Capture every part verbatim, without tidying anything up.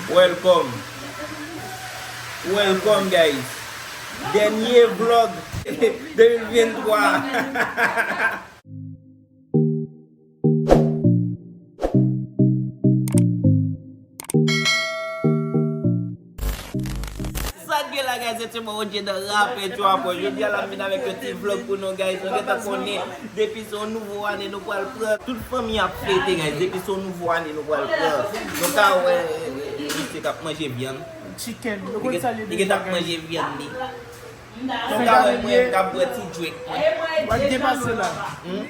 Welcome. Welcome, guys. Dènye vlog de mil venntwa. Sa k gen la, guys, se ti bon Roger nan rapè twa pwen. Jodi a la m vin avèk yon ti vlog pou nou, guys. Nou gentan konnen, depi se yon nouvo ane nou pral pran. Tout fanmi ap fete, guys. Depi se yon nouvo ane nou pral pran. Nou ka wè, eh, eh, misye k ap manje vyann. Chicken. Li gen, li gentan ap manje vyann li. Nou ka wè mwen k ap bwè ti drink mwen. Wap depase la. Hmm?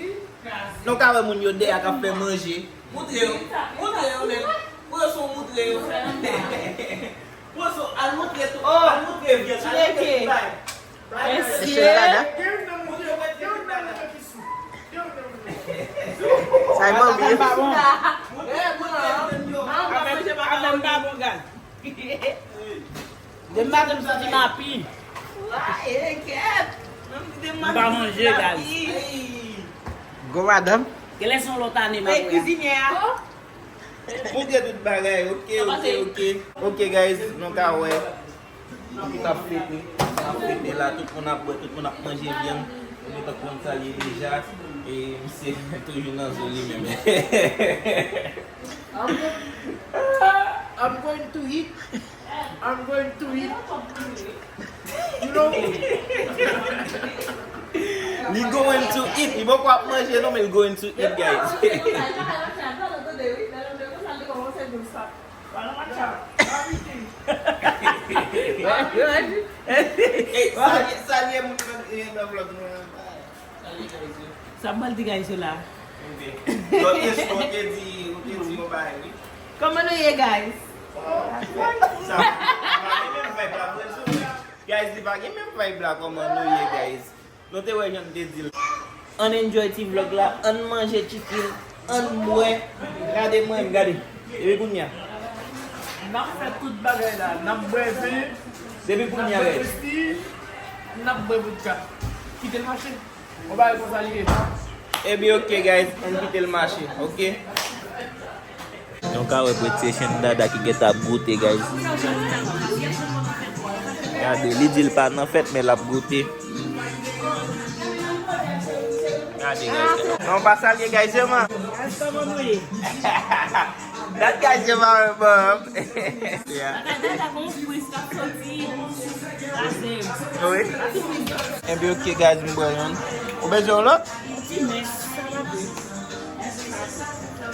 Nou ka wè moun yo dèyè k ap fè manje. Moutre yo. Moutre yo, men. Pran son moutre yo. Pran son, al moutre tou. Al moutre vyann. Al moutre tout bagay. Mesye. Sa e manmi. Avè m pa bon, guys. Demen maten m santi m api. M pa manje, guys. Gwo madanm. Genlè se yon lòt ane m ap wè. Kwizinyè a. Moutre tout bagay, ok, ok, ok. Ok, guys, nou ka wè. Nou ki t ap fete, n ap fete la, tout moun ap bwè, tout moun ap manje vyann. Nou gentan konn sa l ye deja. E misye toujou nan zo li menm. I'm go-, I'm going to eat. I'm going to eat. You know? Li going to eat. Li poko ap manje non, men li going to eat, guys. Hey, salye, salye moun nan, nan vlog nou an. Sa m pral di guys yo la. Ok. Lòt kesyon, ou te di, ou te di yon bagay, wi. Kòman nou ye, guys? Sa, pa gen menm vibe la, mwen di w. Guys, li pa gen menm vibe la, kòman nou ye, guys? Nou te wè jan m te di l. Ann enjoy ti vlog la, ann manje chicken, ann bwè. Gade mwen, gade. Epi kounye a. N ap fè tout bagay la, n ap bwè ven, depi kounye a, guys. N ap bwè vodka. Kite l mache. Yon bagay konsa li ye. Ebyen, ok, guys, ann kite l mache, ok? Nou ka wè prèt se Chenn Dada ki gentan ap goute, guys. Gade, li di l pa nan fèt, men l ap goute. Gade, guys. Non, pa salye, guys, sèlman. That guy just a bum. Yeah. Wi. Ebyen, ok, guys, m bwè youn. Ou bezwen yon lòt?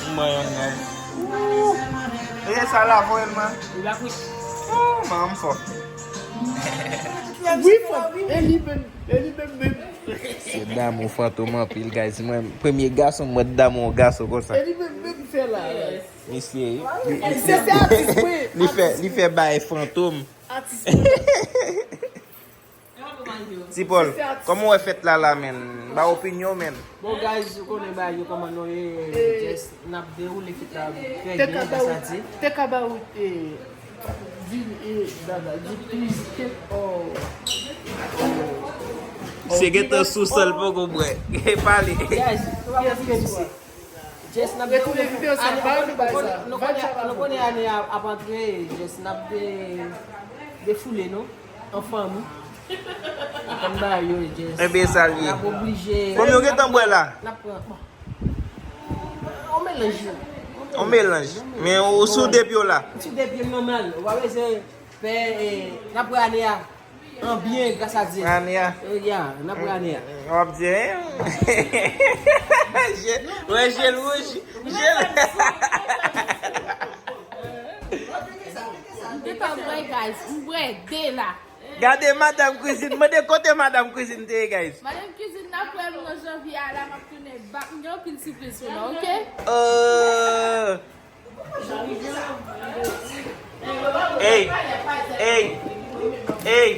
M bwè youn, guys. Ooh. E sa la, vrèman. Ooh, man, m fò. Wi, fò. E li menm, e li menm, menm. Se damou Fantom anpil, guys. Mwen, premye gason mwen t damou yon gason konsa. E li menm, menm fè la. Misye, li, li, se, se atis mwen. Li fè, li fè bay Fantom. Atis mwen. Ti Paul, kòman w wè fèt la la, menn? Ba opinyon, menn. Bon, guys, ou konnen bagay yo kòman nou ye, just n ap dewoule fèt la trè byen, grasa Dye. Take about, eh, di, eh, Dada, di please take all. Se gentan sou san l poko bwè. Pale. Guys, nou pa konn fè misye. Just n ap dewoule fèt. Ane, nou konnen, nou konnen ane a ap antre, just n ap de, defoule nou an fanmi. Ann ba yo, just. Ebyen, sa l ye. N ap oblije. Konbyen w gentan bwè la? N ap pran, bon. On melanj yo. On melanj. Men ou sou de pye w la? Sou de pye m nòmal. Ou pa bezwen pè, eh, n ap wè ane a. An byen, gras a Dye. Ane a. Eh, ya, n ap wè ane a. W ap di, hein? Je-, wè je l wouj. Je l. M te pa bwè, guys. M bwè de la. Gade madanm kwizin. Mande kote madanm kwizin te ye, guys. Madanm kwizin nan premye janvye a la, m ap tounen bak. M gen anpil sipriz pou nou, ok? Euh, Ey! Ey! Ey!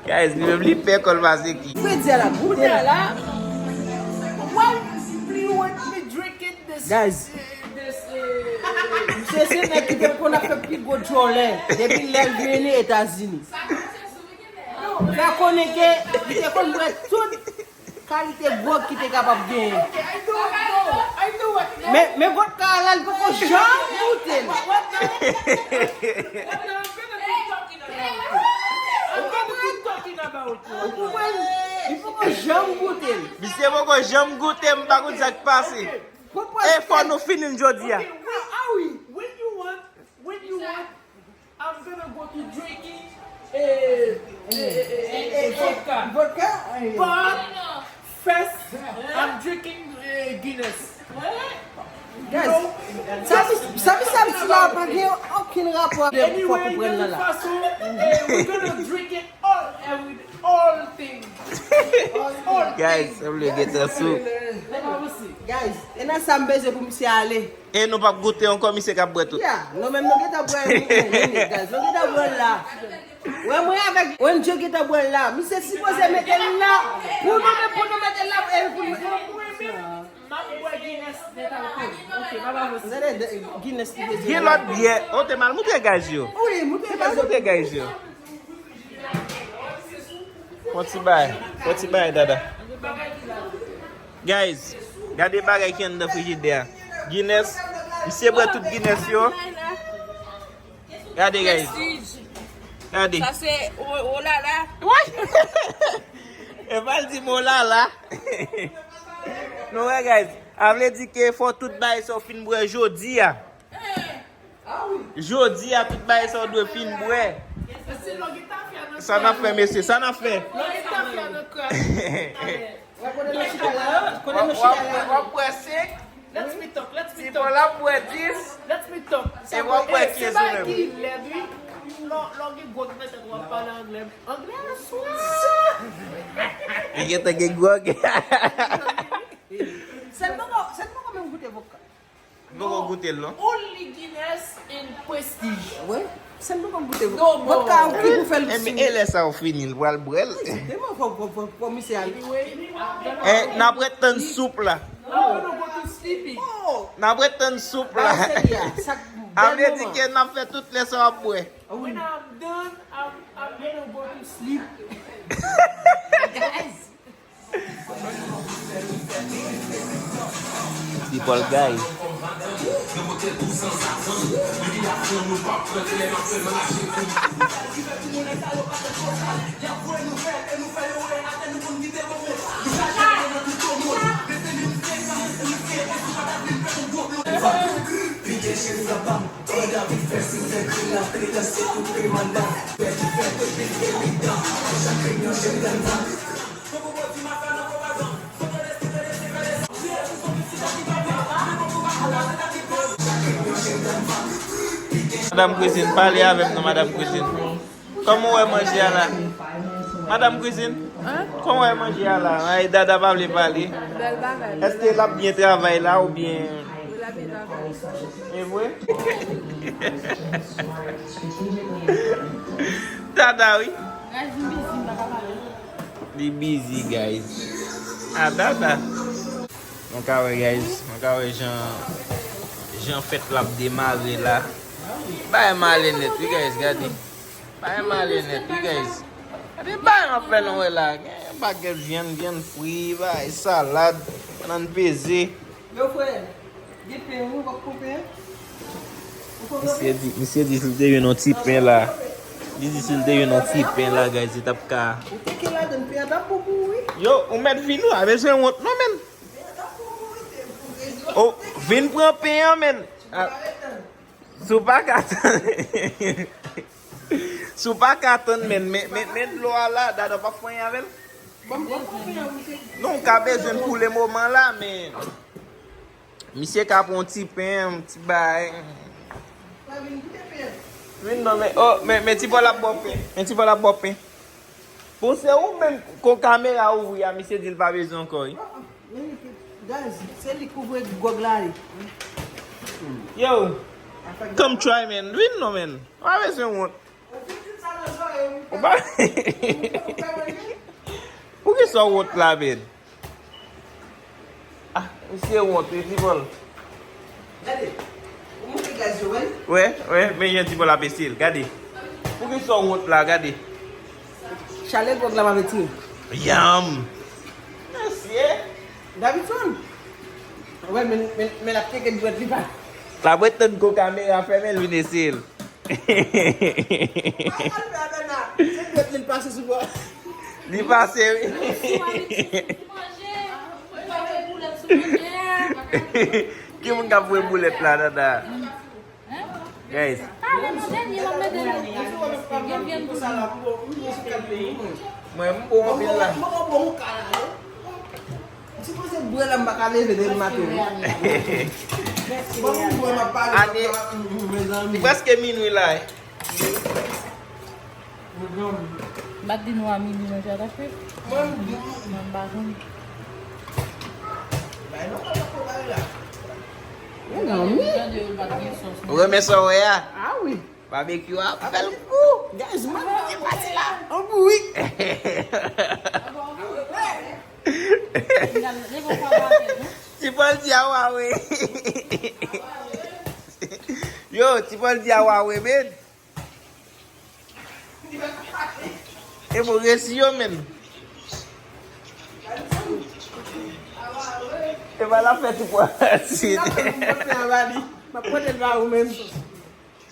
Guys, li menm li pè kò l pase ki. Fredi a la goute la. Why you want me drinking this? Guys, misye se nèg ki te konn ap fè pi gwo djòlè depi lè l vini Etazini. Sa konnen ke li te konn bwè tout kalite gwòg ki te kapab genyen. Ok, I know, I know, I know what Men, men vodka a la, li poko janm goute l. Ou konprann? Li poko janm goute l. Misye poko janm goute, m pa konn sa k pase. E fò nou fini l jodi a. Ah, ah wi. When you want, when you want, I'm gonna go to drinking eh, eh, eh, eh, eh, vodka. Vodka? But first, I'm drinking eh, Guinness. Guys, sa, sa, sa, sa la pa gen okenn rapò avè fò konprann nan la. Anyway, de toute façon, eh, we're gonna drink it all, every, all things. All, all things. Guys, sa vle gen tan sou. Guys, e nan sa m bezwen pou misye ale. E nou p ap goute ankò, misye k ap bwè tout. Ya, nou menm nou gentan bwè, nou, nou, nou, guys, nou gentan bwè l la. Wè mwen avèk Wendy gentan bwè l la. Misye sipoze mete l la. Pou nou, men pou nou mete l la, e pou nou. M ap bwè Guinness nèt alkòl. Ok, m ap avanse. Guinness ki bezwen. Gen lòt byè. O, te mal moutre guys yo. Wi, moutre guys yo. Te mal moutre guys yo. Fon ti bay. Fon ti bay, dada. Guys, gade bagay ki anndan frijidè a. Guinness, misye bwè tout Guinness yo. Gade, guys. Prestige. Gade. Sa se o-, olala. Woy! E pa l di m olala. Nou wè, guys. A vle di ke fò tout bagay sa w fin bwè jodi a. Jodi a, tout bagay sa w dwe fin bwè. Sa n ap fè, mesye? Sa n ap fè? W ap, w ap, w ap bwè senk. Ti Pòl ap bwè dis. E w ap bwè kenz ou menm. Li gentan gen gwòg. Sèlman, sèlman mwen goute vodka. M poko goute l non. Only Guinness and Prestige. Wi. Sa m poko goute. No more. Vodka ou ki pou fè l sou. E lè sa w fini, l pral bwè l. Demen fò, fò, fò, fò misye ale. Anyway, I'm gonna Eh, n ap ret tann soup la. I'm gonna go to sleeping. Oh. N ap ret tann soup la. Ba seri a, sa bèl moman. A vle di ke n ap fè tout lè sa w ap bwè. When I'm done, I'm, I'm gonna go to sleep. Guys. Ti Pòl guys. Madanm Kwizin, pale avè m non, Madanm Kwizin. Kòman w wè manje a la? Madanm Kwizin, kòman w wè manje a la? Ay, Dada pa vle pale. Bèl bagay. Èske l ap byen travay la oubyen? Wi, l ap byen travay. E vre? Dada, wi. Guys, m bizi, m pa ka pale. Li bizi, guys. A, Dada. Nou ka wè, guys. Nou ka wè jan, jan fèt la ap demare la. Bagay male nèt, wi, guys. Gade. Bagay male nèt, wi, guys. Gade bagay m ap fè nou wè la. Gen bagèt vyann, vyann fri, bagay salad, bannann peze. Yo, frè, gen pen, wi, w ap pran pen. Misye di, misye di si l te jwenn yon ti pen la. Li di si l te jwenn yon ti pen la, guys, li t ap ka. Ou teke ladann, pen an t ap bon pou ou, wi. Yo, ou mèt vini, ou pa bezwen wont non, menn. Pen an t ap bon pou ou, wi, te pou rezon. Oh, vin pran pen an, menn. Ah. Si w pa ka tann. Si w pa ka tann, menn, men, men, men dlo a la, Dada p ap fè anyen avè l. Bon, bon, bon, bon, bon. Non, w ka bezwen l pou le moman la, men misye ka pran yon ti pen, yon ti bagay. Vin non, men, oh, men, men Ti Pòl ap bò pen. Men Ti Pòl ap bò pen. Bon, se ou menm, kon kamera ouvri a, misye di l pa bezwen ankò, wi. Guys, se li k ouvri gwòg la, wi. Yo, come try, man. Vin non, man. Ou pa bezwen wont. Ou pa. Poukisa w wont la, man? Ah, misye wont, wi, Ti Pòl. Gade, ou monte gaz yo, wè? Wè, wè, men jan Ti Pòl ap eseye l, gade. Poukisa w wont la, gade? Chalè gwòg la pa vle tire. Yanm! Mesye! Davidson! Wè, men, men, men l ap tcheke dwèt li pa. L ap ret tann kou kamera fèmen, l vin eseye l. Al fè Abena, se dwèt li l pase sou bò. Li pase, wi. Ki moun k ap voye boulèt la, Nana? Guys. Mwen, m bon anpil la. Sipoze bwè la, m pa ka leve depi maten. Bon, m bwè, m ap pale, m ap pale, mezanmi. Li prèske minwi la, eh. M pa t di nou a midi manje a ta fèt. Mwen, m di. Mwen pa konn. Bay non, pa t ap pale la. Mezanmi. Ou renmen sa w wè a? Ah wi. Babekyou a fè l gou. Guys, mwen, e pati la. An gou, wi. Ti Pòl di a wawe. Yo, Ti Pòl di a wawe, men. E bon, resi yo, men. E pa la fè Ti Pòl. Si. M ap pote l ba ou menm.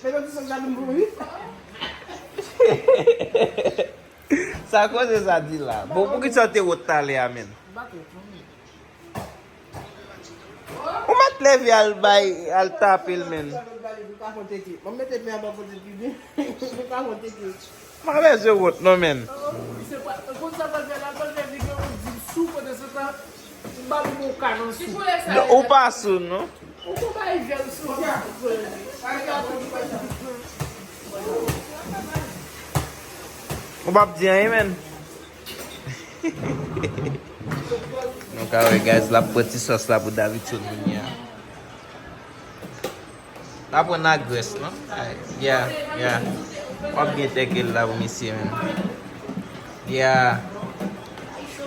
Men nou di sa, sa nou mouri. Sa koze sa di la? Bon, poukisa w te wont talè a, menn? Ou mèt leve al bay, al tape l, menn. Mwen mete men an bò kote pipi. M pa bezwen wont non, menn. Ou pa sou, non? Ou konn bay vèl sou. Ou p ap di anyen, menn. Nou ka wè, guys, l ap pran ti sòs la pou Davidson kounye a. L ap pran nan grès, non? Ay, yeah, yeah. W ap gen tèk la pou misye, menn. Yeah.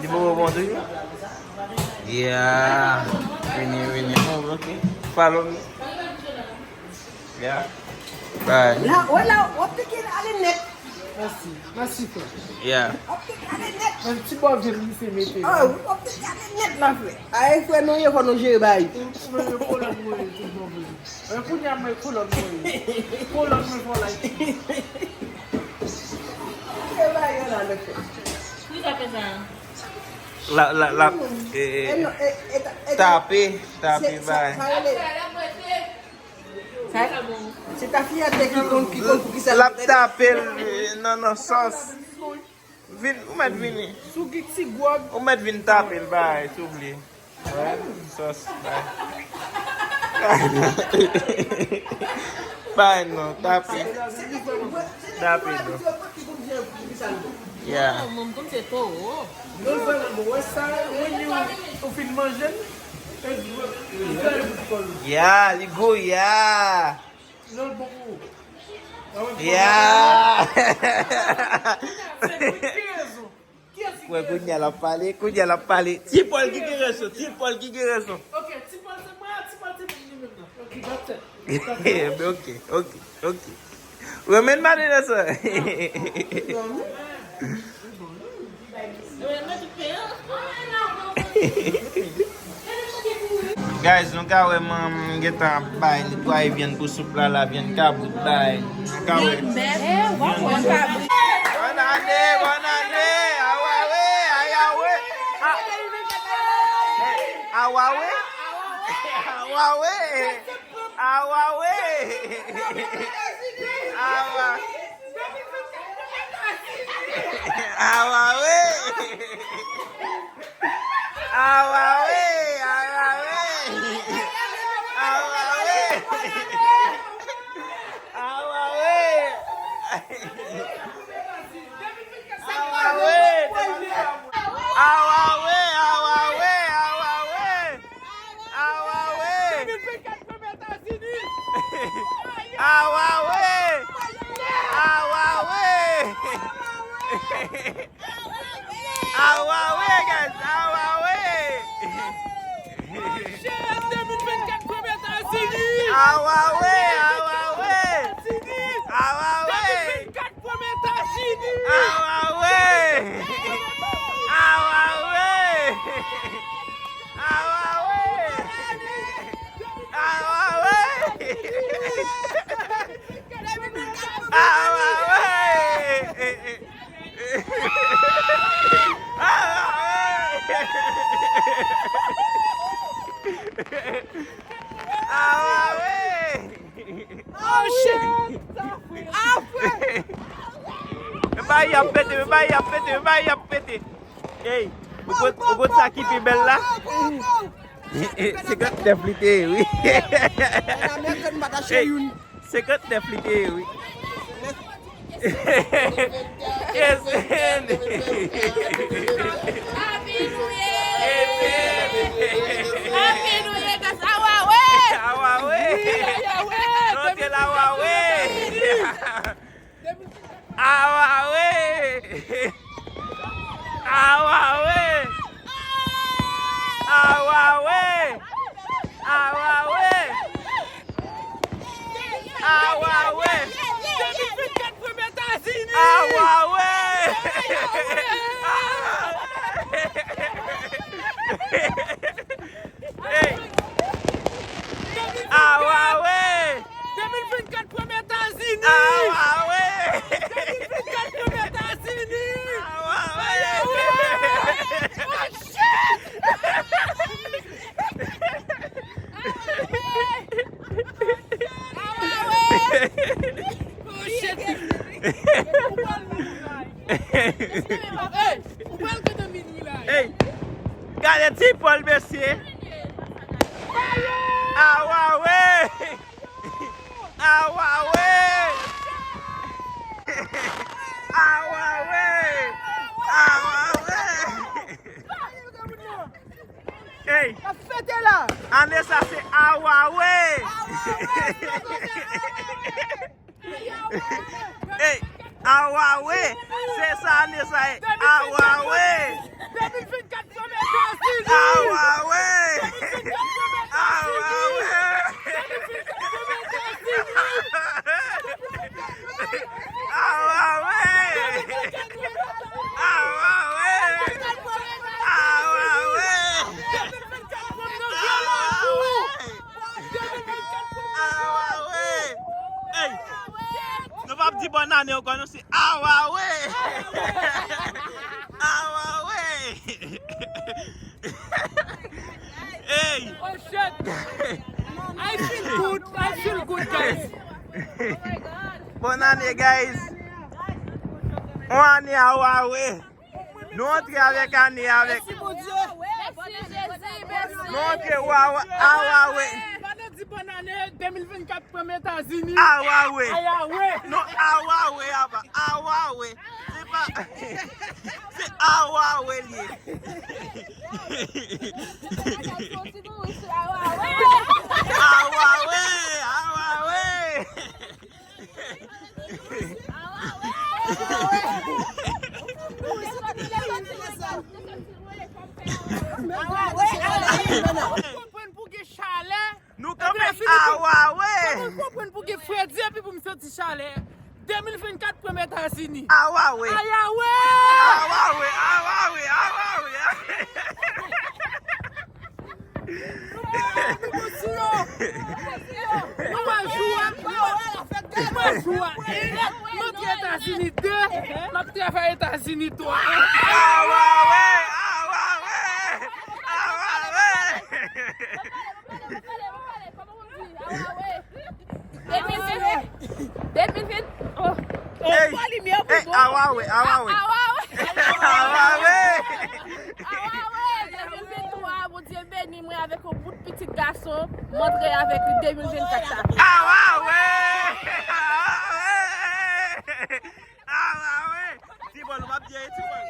Li poko bon toujou? Yeah. Vini, vini. Oh, ok. Follow me. Yeah. Bye. La, wè la, w ap teke ale nèt. Mèsi. Mèsi, frè. Yeah. W ap teke ale nèt. Menm ti bò vin misye mete. Ah, w ap teke ale nèt la, frè. Ay, frè, nou ye fò nou jere bay. Ou, ou menm kolòn mwen ye, tout bon vini. Men kounye a mwen kolòn mwen ye. Kolòn mwen fò like. Jere bay yo la, lè frè. Ki sa fè sa? La, la, la, eh, eh, tape, tape, bay. Sa, se tafyatè ki konn, ki konn pou ki sa. L ap tape l, eh, nan, nan sòs. Vin, ou mèt vini. Sou ki ti gwòg. Ou mèt vin tape l, bay, souple. Wè, sòs, bay. Bay non, tape. Tape non. Yeah. Non, mwen, mwen, se towo. Non, vrèman bon. Wè sa, mwen, ou fin manje l. Ya, li gou, ya. Non, l bon pou ou. Ya. Kiyès ki gen rezon? Kiyès ki gen rezon? Wè, kounye a l ap pale, kounye a l ap pale. Ti Pòl ki gen rezon, Ti Pòl ki gen rezon. Ok, Ti Pòl se mwen, Ti Pòl se mwen, li menm nan. Ok, that's it. Ok, ok, ok. Renmen pale de sa. Guys, nou ka wè manman m gentan ap bay netwaye vyann pou soup la, la vyann kabrit bay. Nou ka wè. Bèf, bèf, vyann kabrit. Bòn ane, bòn ane. Awawe, ayawe. A-, awawe. Awawe. Awawe. Awa. Awawe. Awawe. Awawe. Awawe. Awawe. Awawe. Awawe. Awawe. Awawe. Awawe. Awawe. Awawe, guys. Awawe. Awawe. Awawe. Awawe. Awawe. Awawe. Awawe. Awawe. Y ap pete, men bagay y ap pete, men bagay y ap pete. Ey, ou konn, ou konn sa ki pi bèl la? Senkant nèf li te ye, wi. Ey, senkant nèf li te ye, wi. Happy New Year! Happy New Year, guys! Awawe! Awawe! Nòt la, awawe! Awawe! Awawe! Awawe! Awawe! Awawe! Awawe! Hey! Awawe! De mil vennkat pwemye Etazini! Awawe! De mil vennkat pwemye Etazini! Awawe! Oh, shit! Awawe! Oh, shit! Hey! Ou pral kite minwi la. Hey! Gade ti Pòl, mesye! Awawe! Awawe! Awawe! Awawe! Hey! Ap fete la! Ane sa se awawe! Ey, awawe! Se sa ane sa ye. Awawe! De mil vennkat pwemye Etazini! Awawe! Awawe! Awawe! Awawe! Awawe! Awawe! Ey! Nou p ap di bòn ane ankò, nou se awawe! Awawe! Ey! Oh, shit! I feel good. I feel good, guys. Bòn ane, guys. On ane awawe. Nou antre avèk ane avèk. Mèsi, Bondye. Mèsi, Jezi. Mèsi. Nou antre wa, wa, awawe. Pandan di bòn ane de mil vennkat pwemye Etazini. Awawe. Ayawe. Non, awawe, apa. Awawe. Se pa, se awawe li ye. Awawe, awawe. Ou konprann pou gen chalè. Nou kanpe awawe. Ou konprann pou gen fredi epi pou m santi chalè. De mil vennkat pwemye Etazini. Awawe. Ayawe. Awawe, awawe, awawe. Nou pral jwe. Nou pral jwe. Nou antre Etazini de. M ap travay Etazini twa. Awawe, awawe, awawe. De mil ven, de mil ven, oh. Ey, ey, awawe, awawe. Awawe. Awawe. Awawe, de mil venntwa, Bondye beni mwen avèk yon bout pitit gason, m antre avèk li de mil vennkat sa. Awawe. Awawe. Awawe. Ti bòl, w ap byen, ti bòl.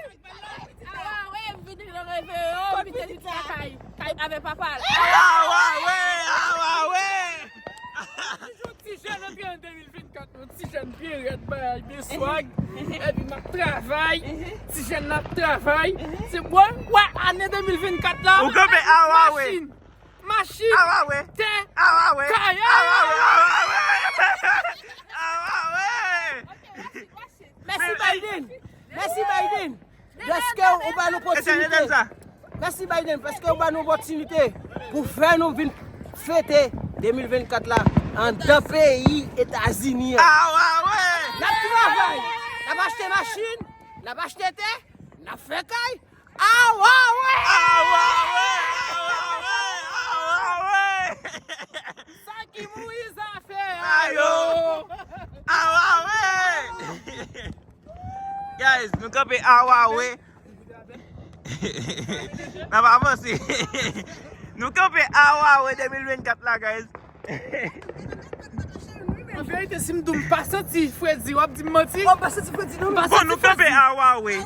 Awawe, m vin nan reveyon, m vin te di ti lakay, kay avè papa l. Awawe, awawe. Toujou ti jèn antre an de mil vennkat, yon ti jèn byen rèd, bagay, byen swag. Epi m ap travay, ti jèn n ap travay. Se bon, wè, ane de mil vennkat la. Ou kanpe awawe. Machin, machin, awawe, tè, awawe, kay. Awawe, awawe. Awawe. Mèsi Biden. Mèsi Biden. Dèske ou ba n opòtinite. Mèsi Biden, paske ou ba n opòtinite pou fè nou vin fete de mil vennkat la anndan peyi Etazini an. Awawe. N ap travay. N ap achte machin. N ap achte tè. N ap fè kay. Awawe. Awawe. Awawe. Awawe. Sa ki Moyiz a fè a yo. Awawe. Nou kanpe Awawe. N ap avanse. Nou kanpe Awawe de mil vennkat la, guys. An verite, si m di w m pa santi fredi, w ap di m manti? W ap pa santi fredi, non? Bon, nou kanpe Awawe.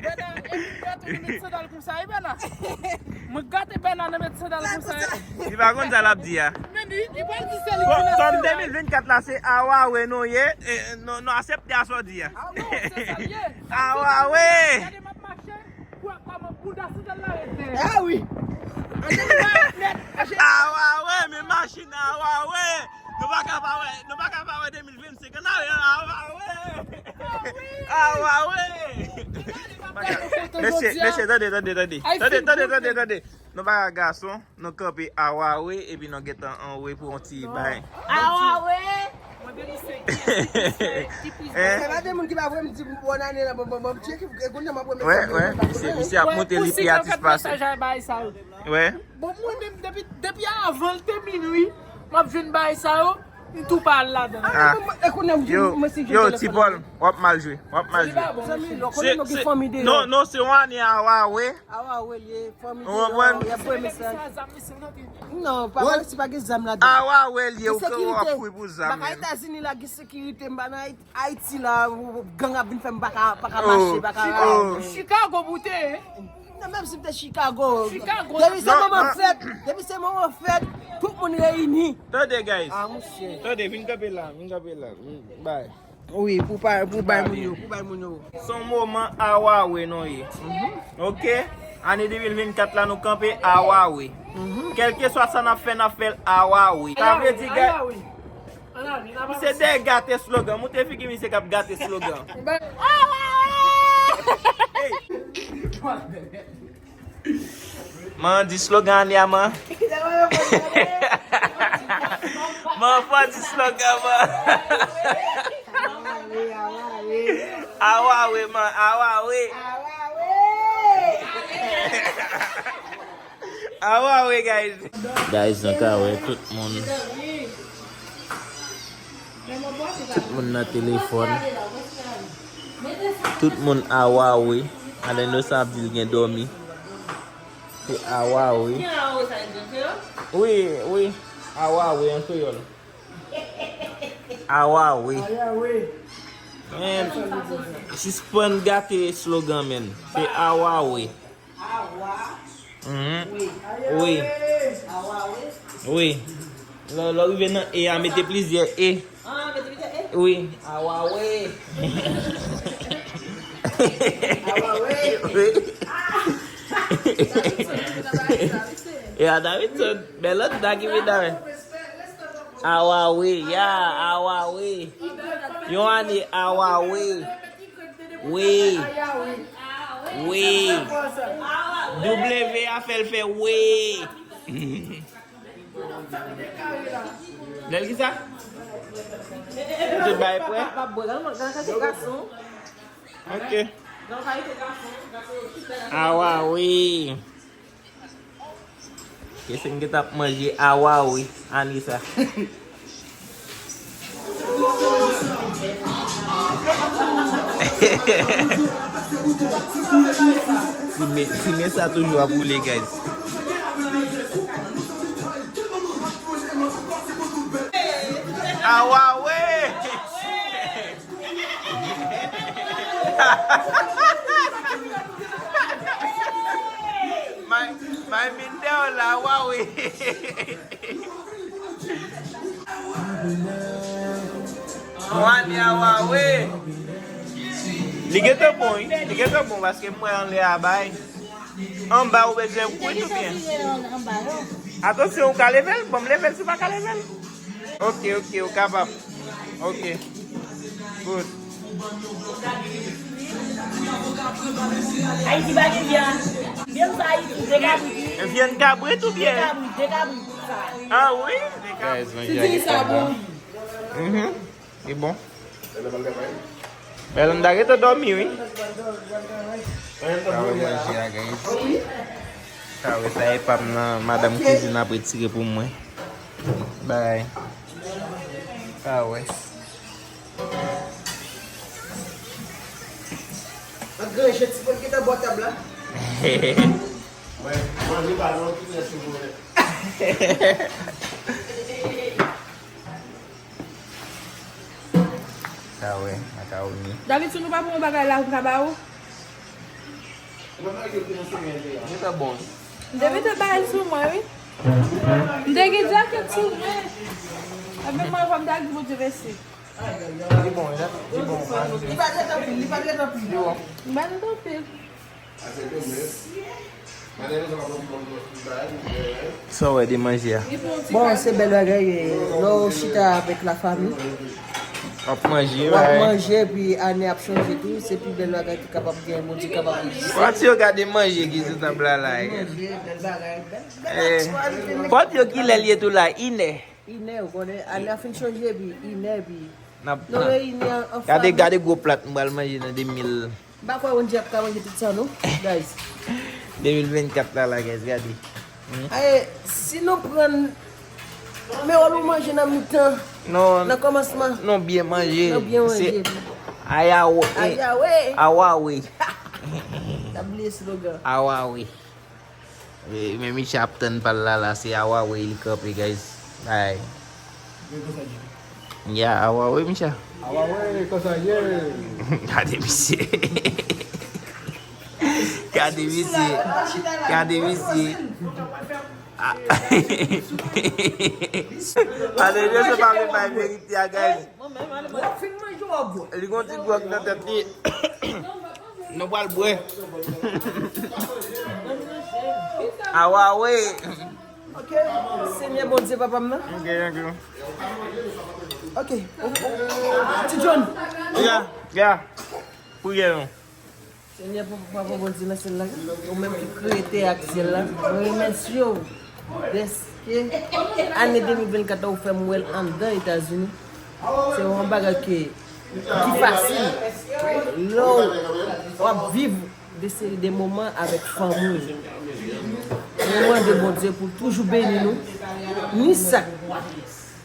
Bèna, e m gate nan met sandal konsa, e Bèna. Mwen gate Bèna nan met sandal konsa. Li pa konn sa l ap di a. Men li, li pral di se li ki nan sandal. Kòm de mil vennkat la, se Awawe nou ye, e, nou, nou aksepte a sa w di a. Ah non, se sa l ye. Awawe. Gade m ap mache. Kwa, kòman bouda sandal la ret dèyè? Ah wi. Awawe, men machin, awawe. Nou pa ka pa wè, nou pa ka pa wè de mil vennsenk an, awawe. Awawe. Mesye, mesye, tande, tande, tande. Tande, tande, tande, tande. Nou pa ka gason, nou kanpe Awawe, epi nou gentan anwe pou yon ti bay. Awawe. Hein? Sa va de moun ki pa vle m di bòn ane la, bon, bon, bon, Dye ki konnen m ap remèt. Wè, wè, misye, misye ap monte li pi atis pase. Wè. Bon, mwen menm, depi, depi avan l te minwi, m ap jwenn bagay sa yo, m tou pa al ladan. Ah, yo, yo, Ti Pòl, w ap mal jwe, w ap mal jwe. Zanmi, lò konnen nou gen fanmi deyò. Non, non, se yon ane Awawe. Awawe l ye, fanmi deyò, y ap voye mesaj. Non, pa wè si pa gen zam ladan. Awawe l ye, ou konnen w ap kouri pou zam. Baka Etazini la gen sekirite, m pa nan Ayiti. Ayiti la, gang ap vin fè m pa ka, pa ka mache, pa ka rayi. Chicago pou te ye. Non, menm si m te Chicago. Depi se moman fèt, depi se moman fèt, tout moun reyini. Tande, guys. Ah, monchè. Tande, vin kanpe la, vin kanpe la. Vin bay. Wi, pou bay, pou bay moun yo, pou bay moun yo. Se yon moman Awawe nou ye. Ok? Ane de mil vennkat la, nou kanpe Awawe. Kèlkeswa sa n ap fè, n ap fè l Awawe. Sa vle di, guys, misye dèyè gate slogan. Moute figi misye k ap gate slogan. Man, di slogan ane a, man. Man, fò di slogan, man. Awawe, man, awawe. Awawe, guys. Guys, nou ka wè tout moun. Tout moun nan telefòn. Tout moun awawe. Alen Inosan ap di l gen dòmi. Se awawe. Wi, wi. Awawe an kreyòl. Awawe. Men, sispann gate slogan, men. Se awawe. Awa. Mhm. Wi.Wi. Awa, wi. Wi. Lè, lè w rive nan E a, mete plizyè E. Ah, mete plizyè E? Wi. Awa, wi. Awa, wi. Wi. Ah! Davidson, Davidson. E a Davidson. Bèl lòt da ki vin dare. Awa, wi. Ya, awa, wi. Yon ane, awa, wi. Wi. Wi. W a fè l fè wi. Lè l ki sa? Tout bagay prè? Ok. Awa, wi. Kèt, m gentan ap manje awa wi, ane sa. Simen, simen sa toujou ap woule, guys. Awa wi! May, may Mindèw la, wawe. Wani a wawe. Li gentan bon, wi. Li gentan bon, paske m wè anlè a bay. Anba ou bezwen kwit oubyen? Atansyon, ou ka leve l? Ban m leve l si w pa ka leve l. Ok, ok, ou kapab. Ok. Good. Ayiti pa gen vyann. Vyann sa Ayiti, de kabrit. Vyann kabrit oubyen? De kabrit, de kabrit, sa. Ah wi, de kabrit. Guys, manje a gentan bon. Mhm. Li bon. Bèlanda gentan dòmi, wi. Sa wè manje a, guys. Sa wè sa e pa m nan madanm kwizin ap retire pou mwen. Bay. Sa wè. Manje ti moun ki nan bò tab la. Mwen, manje pa nan tout lè sou mwen. Sa wè, makawoni. David, si nou pa pran yon bagay la, m ka ba ou? Li ta bon. M te mete bagay sou mwen, wi. M te gen djakèt sou mwen. Epi mwen, fò m ta di Bondye mèsi. Li bon, wi, li bon. Li pa trè anpil, li pa trè anpil. Li bon. Li pa trè anpil. Sa w wè de manje a? Bon, se bèl bagay, lè w chita avèk lafanmi. W ap manje, w ap manje, epi ane ap chanje tou, se pi bèl bagay ki kapab gen, Bondye kapab egziste. Pati yo gade manje ki sou tab la la. Manje, bèl bagay, bèl, bèl aktyalite. Pati yo ki lè l ye tou la, inè. Inè, ou konnen, ane a fin chanje, epi inè, epi nou reyini an, an fanmi. Gade, gade gwo plat m pral manje nan de mil. M pa kwè Wendy ap ka manje tout sa non, guys. De mil vennkat la la, guys, gade. Aye, si nou pran, men wè nou manje nan mitan, nan kòmansman. Non, byen manje. Nou byen manje. Ayawe. Ayawe. Awawe. Ta bliye slogan. Awawe. E, men Micha ap tann pa l la, la, se awawe li kanpe, guys. Ay. Ya, awawe, Micha. Awawe, konsa ye. Gade misye. Gade misye. Gade misye. Ah. Gade misye pa vle bay verite a, guys. Li gon ti gwòg nan tèt li. Nou pral bwè. Awawe. Ok, Senyè Bondye, papa m nan. Ok, ok. Ok. Ti John. Ya, ya. Priyè nou. Senyè, papa, papa Bondye nan syèl la, ou menm ki kreye tè ak syèl la, mwen remèsye w dèske ane de mil vennkat la, ou fè m wè l anndan Etazini. Se yon bagay ke ki fasil. Lè w ap viv de seri de moman avèk fanmi w. Mwen mande Bondye pou l toujou beni nou. Ni sa k,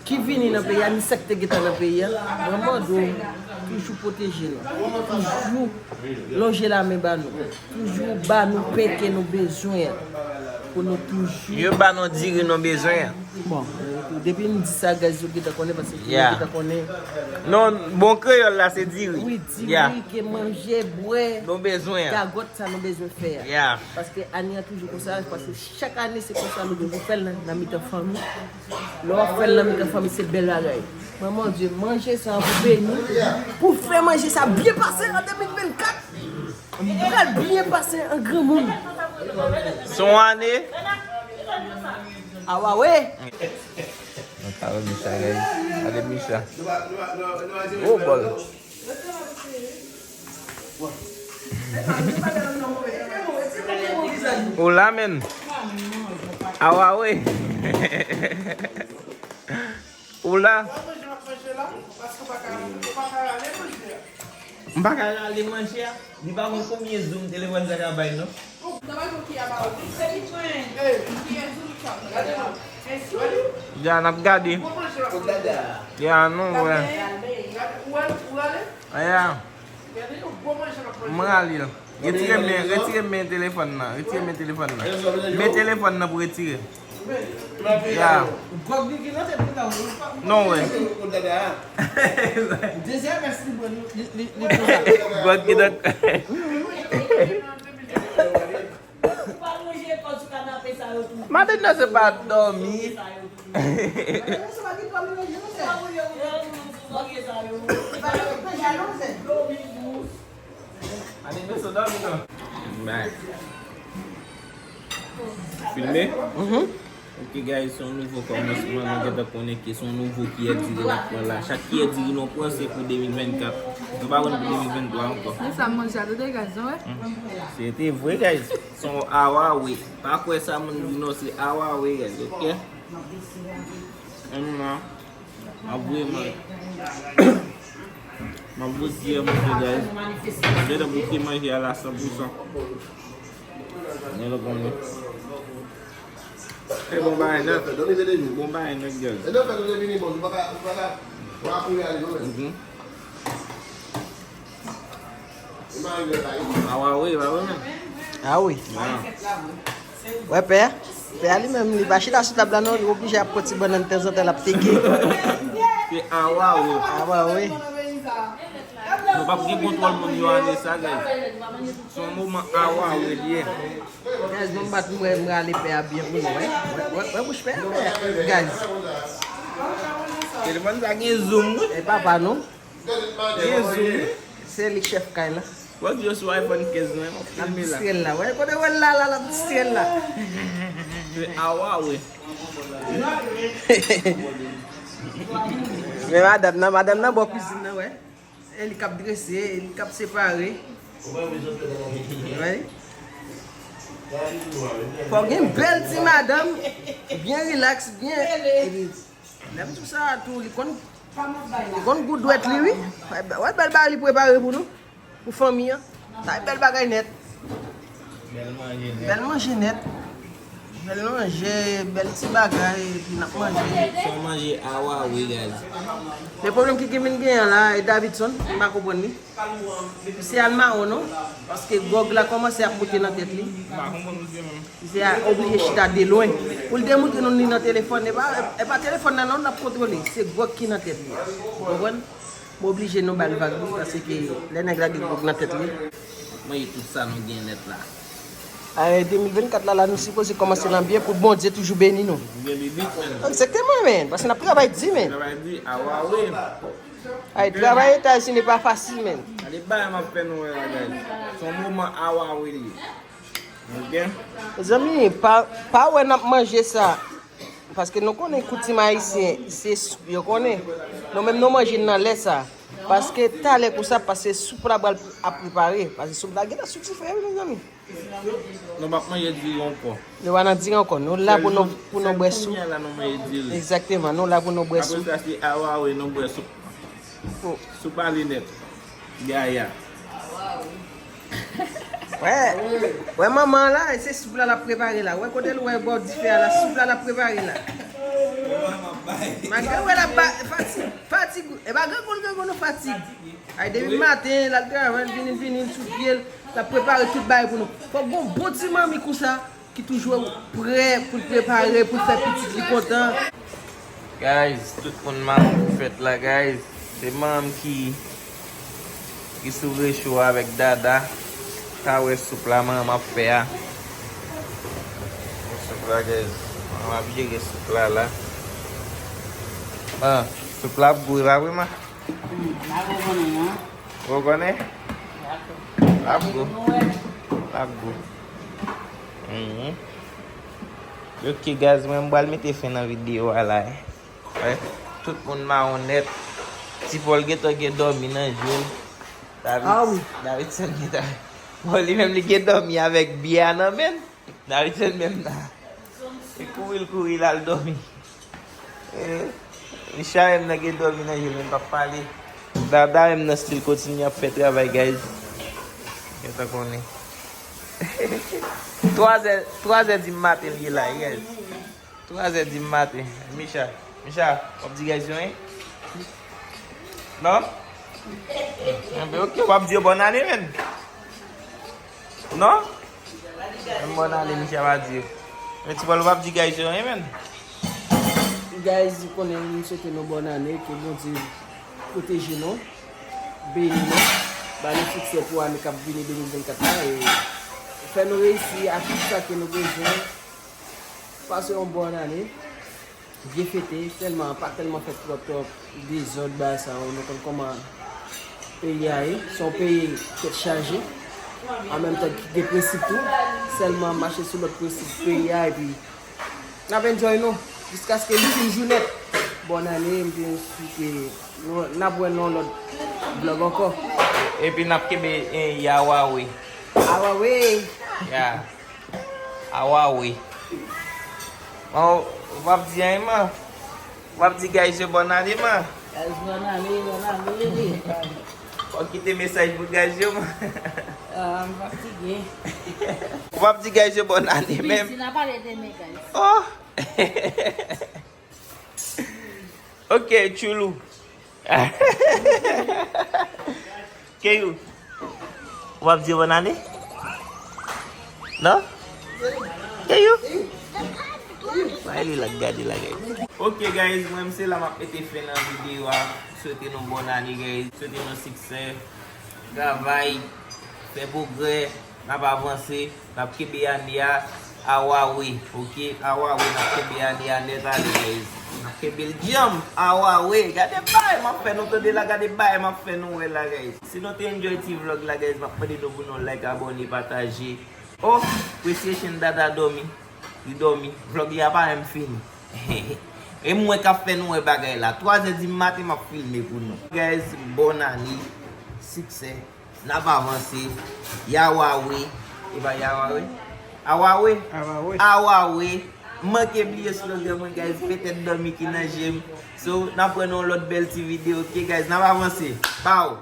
ki vini nan peyi a, ni sa k te gentan nan peyi a. Mwen mande w toujou pwoteje nou. Toujou lonje lamen ba nou. Toujou ba nou pen ke nou bezwen an. Pou nou toujou. Yo ba nou diri nou bezwen an. Bon, depi m di sa, guys, yo gentan konnen, paske yo gentan konnen. Non, bon kreyòl la, se diri. Wi, diri, ke manje, bwè, nou bezwen an. Gagòt sa nou bezwen fè a. Paske ane an toujou konsa, paske chak ane se konsa nou toujou fè l nan, nan mitan fanmi. Lè w ap fè l nan mitan fanmi, se bèl bagay. Manman Dye, manje sa pou beni, pou fè manje sa byen pase an de mil vennkat. M pral byen pase an granmoun. Se yon ane. Awawe. Gade Micha, guys. Gade Micha. Gwo bòl. Ou la, menn. Awawe. Ou la. M pa ka rale manje a. Li pa konn konbyen zoom telefòn sa ka bay, non. Ya, n ap gade. Ya, nou wè. Ya. M rale l. Retire men, retire men telefòn nan. Retire men telefòn nan. Men telefòn nan pou retire. Ya. Non, wè. Gwòg ki nan. Madanm nan se pa dòmi. Bay. Filme? Mhm. Ok, guys, se yon nouvo kòmansman. Nou gentan konnen ke se yon nouvo kiyè diri n ap pran la. Chak kiyè diri nou pran, se pou de mil vennkat. Nou pa pran pou de mil venntwa ankò. Men sa m manje a, tande, guys, non, wè? Mhm. Se te vre, guys. Se yon awawe. Pa kwè sa moun di, non, se awawe, guys, ok? Menm nan. M ap voye manje. M ap voye manje, guys. M gentan goute manje a la san pou san. Mwen lòt manje. E bon bagay nèt. Bon bagay nèt, guys. Mhm. Awa, wi, pa vre menm? Ah wi. Wè pè a? Pè a li menm, li pa chita sou tab la non, li oblije ap pran ti bannann tanzantan l ap teke. Se awa, wi. Awa, wi. Nou p ap gen kontwòl moun yo ane sa, guys. Se yon moman awa, wi, li ye. Guys, mwen bat mwen, mwen ale pè a byen pou nou, wè. Wè, wè, wè bouch pè a, pè a, guys. Telefòn sa gen zoom, wi. E papa nou. Gen zoom, wi. Se li k chèf kay la. Wè di yo sou iPhone kenz mwen, m ap filme la. L ap distrè l la. Wè kote wè l la, la, l ap distrè l la. Se awa, wi. Men madanm nan, madanm nan bò kwizin nan, wè. E li k ap drese, e li k ap separe. Wè. Fò gen bèl ti madanm, byen rilaks, byen. Epi, lè m di w sa tou, li konn, li konn gout dwèt li, wi. Wè, wè bèl bagay li prepare pou nou, pou fanmi an. Sa e bèl bagay nèt. Bèl manje nèt. Bèl manje nèt. Bèl manje, bèl ti bagay, epi n ap manje. Se yon manje awa, wi, guys. Men pwoblèm ki vin genyen la, e Davidson, m pa konprann li. Misye al mawon non, paske gwòg la kòmanse ap moute nan tèt li. M pa konprann misye menm. Misye a oblije chita de lwen. Pou l te montre nou li nan telefòn, e pa, e pa telefòn nan non l ap kontwole, se gwòg ki nan tèt li a. Ou konprann? M oblije nou ba l vag wi, paske lè nèg la gen gwòg nan tèt li. Mwen tout sa nou gen nèt la. Ane de mil vennkat la, la nou sipoze kòmanse nan byen pou Bondye toujou beni nou. Byen li lit, men. Egzakteman, men. Paske n ap travay di, men. Travay di, awa, wi. Ay, travay Etazini pa fasil, men. Gade bagay m ap fè nou wè la, guys. Se yon moman awa, wi, li ye. Ok? Mezanmi, pa, pa wè n ap manje sa. Paske nou konnen koutim ayisyen, se soup yo konnen. Nou menm nou manje nan lè sa. Paske talè konsa, paske soup la pral ap prepare. Paske soup la gentan sou dife, wi, mezanmi. Nou p ap manje diri ankò. Nou pa nan diri ankò. Nou la pou nou, pou nou bwè soup. Sèl kounye a la nou manje diri. Egzakteman, nou la pou nou bwè soup. Apre sa, se awawe, nou bwè soup. Soup ale nèt. Yaya. Wè, wè manman an la, se soup la l ap prepare la. Wè kote l wè bò dife a la, soup la l ap prepare la. Malgre wè l ap ba, fatig, fatig, e pa grangou l grangou non, fatig. Ay, depi maten, l al travay, l vini, l vini, l sou pye l, l ap prepare tout bagay pou nou. Fòk gon bon ti manmi konsa ki toujou prè pou l prepare, pou l fè pitit li kontan. Guys, tout moun mawon pou fèt la, guys. Se manman m ki, ki sou recho avèk Dada. Ka wè soup la manman m ap fè a. Soup la, guys. Manman m ap jere soup la, la. Ah, soup la ap gou, e pa vre, ma? Hmm, la ou konnen, non? Ou konnen? L ap gou. L ap gou. Mhm. Ok, guys, mwen m pral mete fen nan videyo a la, eh. Wè, tout moun mawon nèt. Ti Pòl gentan gen dòmi nan je l. David, ah wi. Davidson gentan. Bon, li menm li gen dòmi avèk byè a nan men l. Davidson menm nan. E kouri l kouri l al dòmi. Eh, Micha menm nan gen dòmi nan je l, menm p ap pale. Dada menm nan still kontinye ap fè travay, guys. Gentan konnen. Twazè, twazè di maten li ye la, guys. Twazè di maten. Micha, Micha, w ap di guys yo, hein? Non? Enben, ok, w ap di yo bòn ane, menn. Non? Menm bòn ane, Micha pa di yo. Men Ti Pòl, w ap di guys yo, hein, menn? Guys, ou konnen, m swete nou bòn ane, ke Bondye pwoteje nou, beni nou, ba nou siksè pou ane k ap vini de mil vennkat la, e fè nou reyisi a tout sa ke nou bezwen. Pase yon bòn ane, byen fete, sèlman pa tèlman fè twòp, twòp dezòd, bagay sa yo, nou konn kòman peyi a ye. Se yon peyi tèt chaje, an menm tan ki gen prensip tou, sèlman mache sou lòd prensip peyi a, epi n ap enjoy nou, jiskaske li fin jou nèt. Bòn ane, m te swete nou, n ap wè nan yon lòt vlòg ankò. Epi n ap kenbe, eh, yawawe. Awawe! Ya. Awawe. Bon, w ap di anyen, man? W ap di guys yo bòn ane, man? Guys, bòn ane, bòn ane. Fò w kite mesaj pou guys yo, man. Ah, m fatige. W ap di guys yo bòn ane menm? Bizin ap pale demen, guys. Oh! Ok, Tchoulou. Keyou. W ap di yo bòn ane? Non? Ke you? Bay li la gade la, guys. Ok, guys, mwen, m se la m ap mete fen nan videyo a. Swete nou bòn ane, guys. Swete nou siksè. Travay. Fè pwogrè. N ap avanse. N ap kenbe ane a. Awawe, ok? Awawe, n ap kenbe ane a nèt ale, guys. N ap kenbe l djanm. Awawe, gade bagay m ap fè nou tande la, gade bagay m ap fè nou wè la, guys. Si nou te enjoy ti vlog la, guys, m ap mande nou pou nou like, abòne, pataje. Oh, Appreciation Dada dòmi. Li dòmi. Vlog li a pa menm fini. E mwen k ap fè nou wè bagay la. Twa zè di maten m ap filme pou nou. Guys, bòn ane. Siksè. N ap avanse. Yawawe. E pa Yawawe? Awawe? Awawe. Awawe. M manke bliye slogan mwen, guys. Petèt dòmi ki nan je m. So, n ap wè nan yon lòt bèl ti videyo. Ok, guys, n ap avanse. Pow!